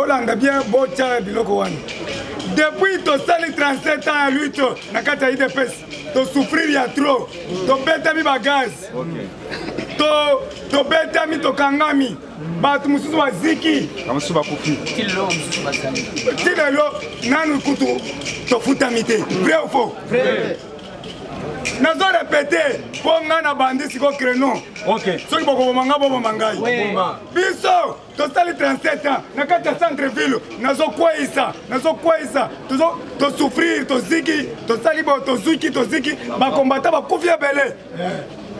Bolanda bien, botya biloko wana. Depuis tosali 37 ans ya lutte na kati ya UDPS, tosouffrir ya trop, tobetami bagaz, tobetami, tokangami, bato mosusu baziki, bamosusu bakufi, ti lelo nanu kutu tofutami te. Vrai ou faux? Nazo répéter mpo ngai na bandi siko créneau. Soki bokoboma ngai, boboma ngai. Biso tosali 37 ans na kati ya centre ville, nazokweyisa, nazokweyisa, tosouffrir, toziki, tosali bo, tozuki, toziki, bakombata bakufi ebele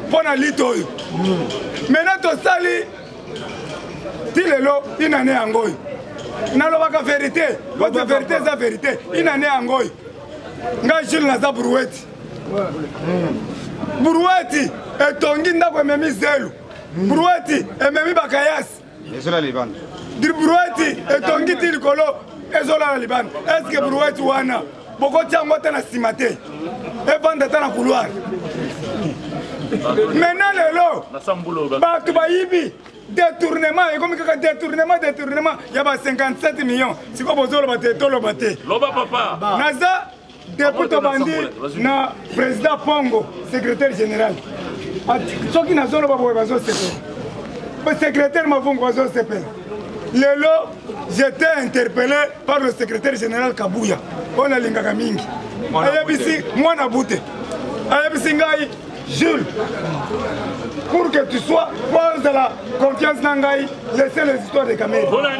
mpo na lite oyo. Maintenant tosali ti lelo inane yango oyo. Nalobaka vérité, votre vérité eza vérité. Inane yango oyo, ngai Jules naza brouette, brouette etongi ndako, ememi zelu, brouette ememi bakayasi, ezolala libanda. Brouette etongi ti likolo, ezolala libanda. Est-ce brouette wana bokotia yango ata na nsima te, evanda ata na couloir? Maintenant lelo bato bayibi, détournement ekomi kaka détournement, détournement ya ba 57 millions. Sikoyo bozoloba te, toloba te. Naza depuis tobandi na président Pongo, secrétaire général. Soki nazoloba boye, bazosepela. Secrétaire Mavungu bazosepela. Lelo j'étais interpellé par le secrétaire général Kabuya, oyo nalingaka mingi. Ayebisi mwana bute, ayebisi ngai: Jules, pour que tu sois, po ozala confiance na ngai, laissez les histoires de Kamerhe. Ngai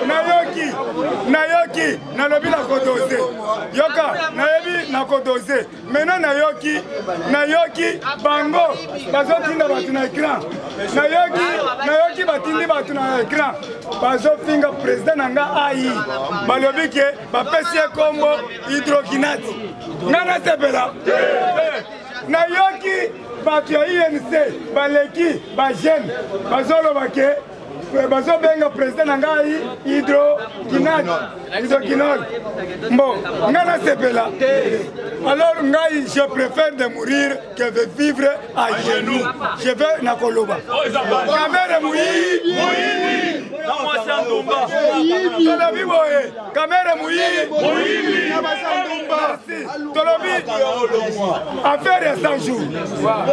nayoki, nayoki, nalobi nakodose. Yoka, nayebi nakodose. Maintenant nayoki, nayoki bango bazotinda bato na écran. Nayoki, nayoki batindi bato na écran, bazofinga président na nga ai, balobi ke bapesi ye kombo hydrokinate. Nga nasepela? Nayoki bato ya UNC baleki bajeune, bazoloba ke bazobenga président na ngai hydroquinate, hydroquinol. Bon, ngai nasepela? Alors ngai, je préfère de mourir que de vivre à genoux. Je vais nakoloba Kamerhe moyibi. Tolobi boye, Kamerhe moyibi. Tolobi affaire ya 100 jours,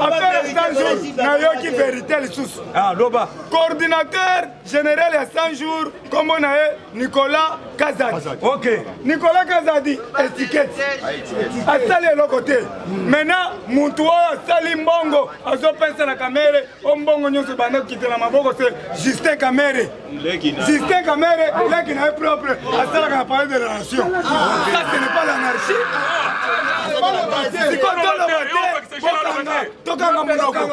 affaire ya 100 jours, nayoki vérité lisusu. Loba. Coordinateur général ya 100 jours, kombo na ye Nicolas Kazadi. Nicolas Kazadi, étiquette, asali eloko te. Maintenant mutu oyo asali mbongo, azopesa na Kamerhe o mbongo nyonso ebanda kokitela maboko, se Justin Kamerhe. Justin Kamerhe, leki na ye propre, asalaka na Palais de la Nation. Ça, ce n'est pas l'anarchie? Siko toloba te, bokanga, tokanga monoko.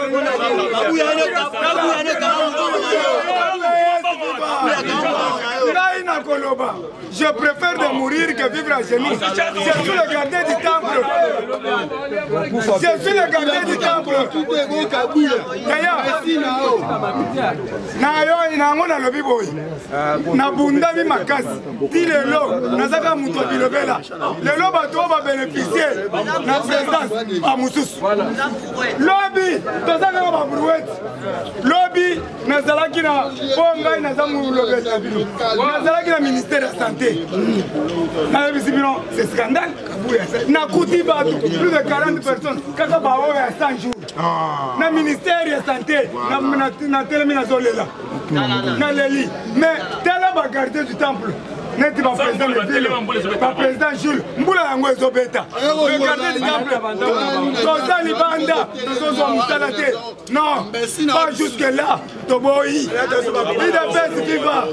Ngai nakoloba, je préfère de mourir que vivre à genoux. Je suis le gardien du temple, je suis le gardien du temple. Yaya na yo na yango, nalobi boye, nabundami makasi ti lelo, nazaka moto ya bilobela. Lelo bato oyo babénéficie na présidence bamosusu, lobi toza kaka babrouette. Lobi nazalaki na, mpo ngai naza molobeli na bino, nazalaki na ministère ya Santé. Nayebisi bino, c'est scandale. Nakuti bato plus de 40 personnes kaka baoyo ya 100 jours na ministère ya Santé. Natelemi, nazolela, naleli. Mais tala bagardien du temple. Neti baprésident de ville, baprésident Jules, mbula yango ezobeta. Regardez l'exemple. Toza libanda, tozozwa mosala te. Non, pas jusque là. Toboyi. UDPS viva.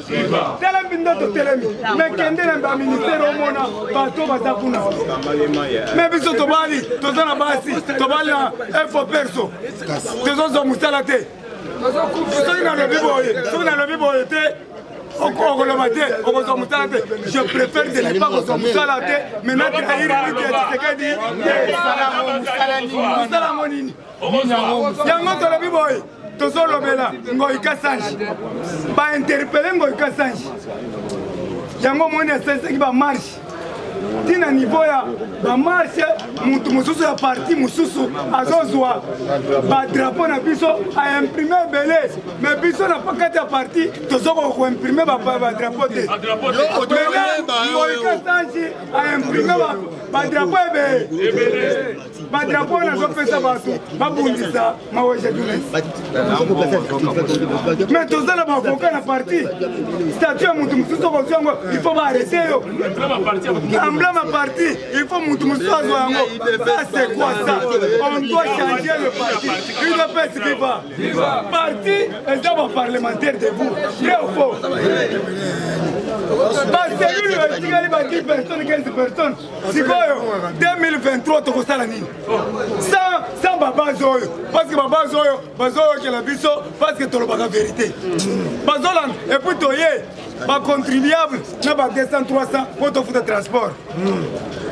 Tala mbindo totelemi. Mais kende na ba ministère omona bato baza kuna. Mais biso tobali, toza na basi, tobali na info perso. Tozozwa mosala te. Soki nalobi boye, soki nalobi boye te, okoloba te, okozwa mosala te. Je préfère de ne pas kozwa mosala te, mais na trahir Mike ya Tshisekedi te. Mosala yango nini? Yango tolobi boye, tozolobela Ngoyi Kasanji, bainterpele Ngoyi Kasanji, yango omoni asalisaki bamarche ntina niveau ya bamarche. Mutu mosusu ya parti mosusu azozwa badrapo na biso, aimprime ebele, mais biso na kati ya parti tozokoka koimprime badrapo te. Ngoyi Kasanji aimprime badrapo ebele, badrapo oyo nazopesa bato babundisa Maweja Dunes. Mais toza na baavocat na parti, statut ya motu mosusu okozwa yango, il faut baarrete yo. Emblème ya parti, il faut motu mosusu azwa yango. Ça, c'est quoi ça? On doit changer le parti. UDPS viva! Parti eza baparlementaire debout, vrai ou faux? Bacellule etikali ba 10 personnes, 15 personnes. Sikoyo 2023 tokosala nini sans babase oyo? Parce que babase oyo bazoyokela biso, parce que tolobaka vérité, bazolanda. Et puis toye bacontribuable na ba 200, 300 po tofuta transport.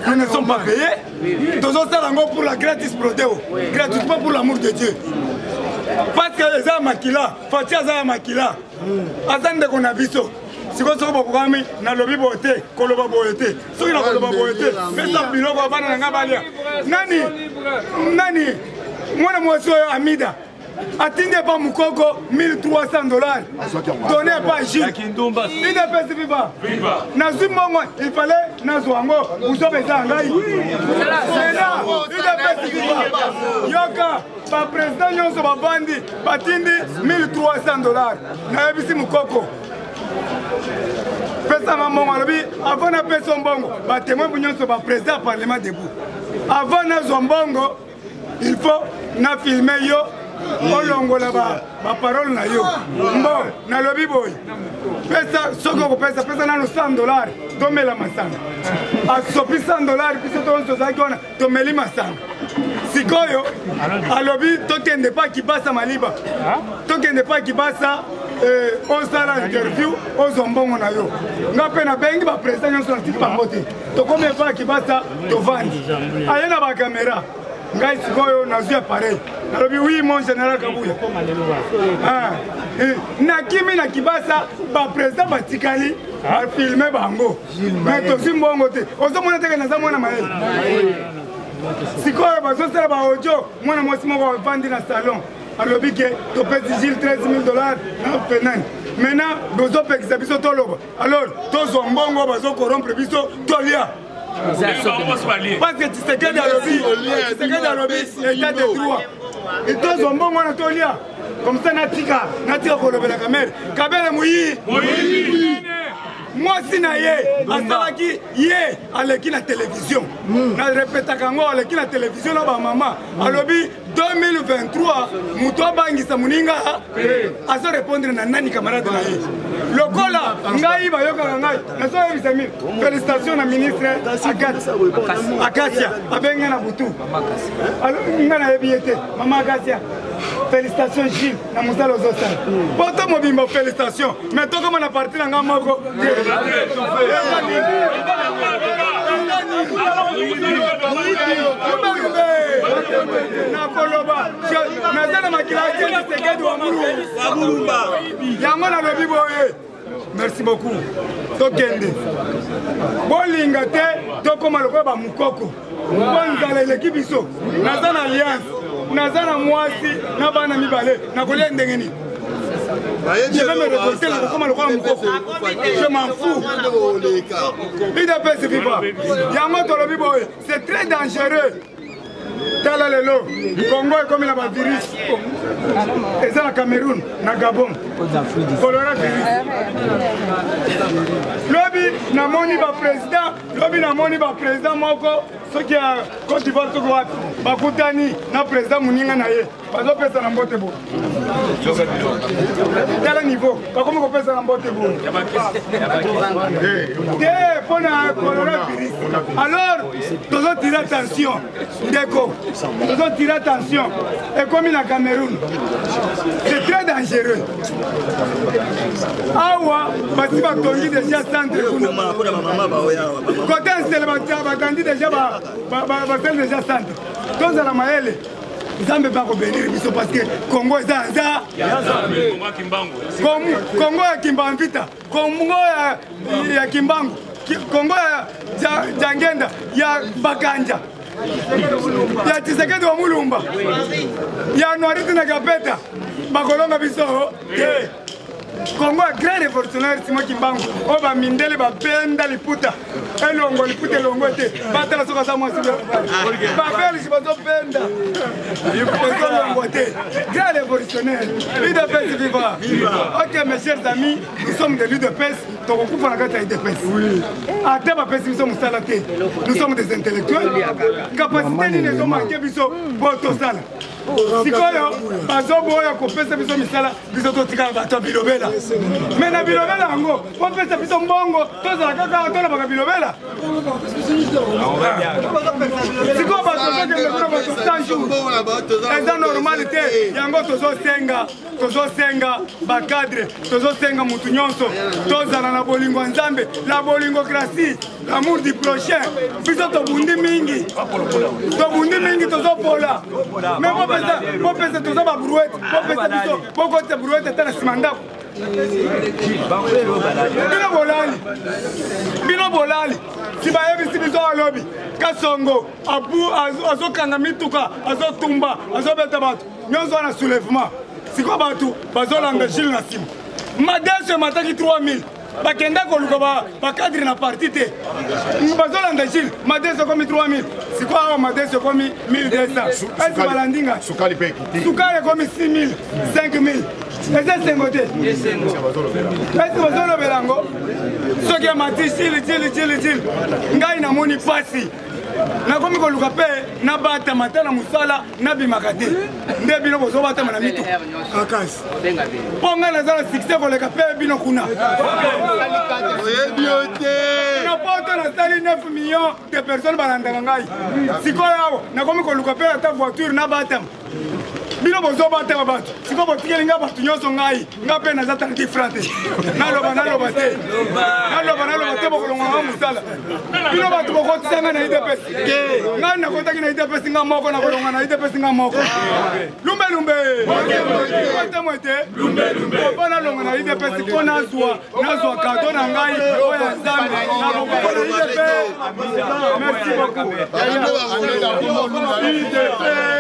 Nous ne sommes pas payés. Tozosala yango pour la gratis prodeo, gratuitement, pour l'amour de Dieu, parce que eza ya makila. Fatshi aza ya makila, aza ndeko na biso. Sikoyo soki bokokami, nalobi boye te, koloba boye te, soki nakoloba boye te, pesa biloko ya bana na ngai balia. Nani nani mwana mwasi oyo Amida atindi epa Mokoko 1300 dollars donné epa Gilles. UDPS viva! Nazwi mbongo, il fallait nazwa yango, buzoba eza ya ngai. Maintenant, UDPS viva! Yoka, baprésident nyonso bavandi, batindi 1300 dollars. Nayebisi Mokoko, pesanga mbongo. Alobi, avant napesa mbongo, batémoin nyonso, baprésident ya parlement debout, avant nazwa mbongo, il faut nafilme yo, olongola baparole na yo. Mbo nalobi boye, pesa. Soki okopesa, pesa nano 100 dollar, tomela masanga. Asopi 100 dollar, biso tonso tozalaki wana, tomeli masanga. Sikoyo alobi, tokende pa Kibasa Maliba, tokende pa Kibasa, osala interview, ozwa mbongo na yo. Nga mpe nabengi baprésident nyonso, natiki bango te. Tokomi epa Kibasa, tovandi, aye na bakamera. Ngai sikoyo nazwi appareil, nalobi: "Oui, mon général Kabuya." Nakimi na Kibasa, baprésident batikali, bafilme bango, mais tozwi mbongo te. Ozomona teke naza mwana mayele. Sikoyo bazosala baaudio, mwana mwasi moko avandi na salon, alobi ke topesi Gilles 13 000 dollars na fenani. Maintenant bozopekisa biso toloba. Alors tozwa mbongo, bazocorrompre biso, tolia, parce que Tshisekedi alobi, Tshisekedi alobi état de droit. Tozwa mbongo wana, tolia, comme ça natika, natika kolobela Kamerhe. Kamerhe moyi mwasi na ye asalaki ye, aleki na télévision, narepetaka yango, aleki na télévision na bamama, alobi 2023 moto abangisa moninga azo répondre na nani? Camarade na ye lokola ngai, bayokaka ngai, nazoyebisa mille félicitation na ministre Agathe Akasia. Abenge na butu, ngai nayebi ye te. Mama Akasia, félicitation Gilles na mosala ozosala poto mobimba, félicitation. Mais tokoma na parti na ngai moko te. Nakoloba, naza na makila ya Tshisekedi wa Mulumba, yango nalobi boye. Merci beaucoup. Tokende, bolinga te, tokóma lokola bamukoko mpo nzala eleki biso. Naza na alliance, naza na mwasi na bana mibale, nakolia ndenge nini? Je vais me révolter, nakokóma lokola mokoko, je m'en fous. UDPS viva! Yango tolobi boye, c'est très dangereux. Tala lelo Congo ekomi na bavirus, eza na Cameroun, na Gabon, coronavirus. Lobi na baprésident, lobi namoni baprésident moko soki ya Côte d'Ivoire soki wapi, bakutani na président moninga na ye, bazopesa na mbote boye. Tala niveau bakomi kopesa na mbote boye te mpo na coronavirus. Alors tozotira attention, ndeko, tozotira attention. Ekomi na Cameroun, c'est très dangereux. Awa basi batongi déjà centre kuna kote Nsele, batandi déjà, basali déjà centre. Tozala mayele, Nzambe mpe akobénir biso, parce que Congo eza nza Congo ya Kimbamvita, Congo ya Kimbangu, Congo ya Jangenda, ya Bakanja, ya Tshisekedi wa Mulumba, ya Noiriti na Kapeta. Bakolonga biso te. Kongo ya grand révolutionnaire Simon Kimbangu, oyo bamindele babenda liputa elongo, liputa elongo te. Batala soki aza mwasi, babelge bazobenda, ezolongwa te. Grand révolutionnaire, l'UDPS viva! Ok, mes chers amis, nous sommes de l'UDPS. Tokokufa na kati ya UDPS ata bapesi biso mosala te. Nous sommes des intellectuels. Capacité nini ezomanquer biso mpo tosala? Sikoyo bazoboya kopesa biso misala, biso totikala bato ya bilobela. Me na bilobela yango, popesa biso mbongo, tozala kaka tolobaka bilobela. Sikoyo bato tozokende kuna, bato 100 jours, eza normal te. Yango tozosenga, tozosenga bacadre, tozosenga motu nyonso, tozala na bolingo ya Nzambe, la bolingocratie, l'amour du prochain. Biso tobundi mingi, tobundi mingi, tozopola. Me bopesa, bopesa, toza babrouette, bopesa biso, bokotisa brouette ata na nsima ndako. Bino bolali, bino bolali. Si bayebisi biso, alobi Kasongo abu azokanga mituka, azotumba, azobeta bato nyonso wana, soulèvement. Sikoyo bato bazolanda Gile na nsima. Madeso emataki 3000, bakenda koluka bacadre na parti te, bazolanda Gile. Madeso ekomi 3000, sikoyo awa madeso ekomi 1200. Esi balandi ngai? Sukali mpe ekiti. Sukali ekomi 6000, 5000. Eza esengo te. Esi bazolobela yango soki amati Gile, Gile, Gile, Gile. Ngai namoni pasi, nakomi koluka mpe nabatama te na mosala, nabimaka te. Nde bino bozobatama na mituka mpo ngai naza na succès koleka mpe bino kuna. Oyebi yo te. Na poto nasali 9 millions de personnes balandaka ngai. Sikoyo awa nakomi koluka mpe ata voiture nabatama. Bino bozobatama bato, sikoyo botikeli ngai bato nyonso. Ngai nga mpe naza 30 franc te. Naloba, naloba te, naloba, naloba te, bokolongola nga mosala. Bino bato bokotisa ngai na UDPS te. Ngai nakotaki na UDPS nga moko, nakolonga na UDPS nga moko. Lumbelumbe te, mwete mpo nalonga na UDPS, mpo nazwa, nazwa cadeau na ngai oyo ya Nzambe. Nakokufa na UDPS. Merci beaucoup. UDPS.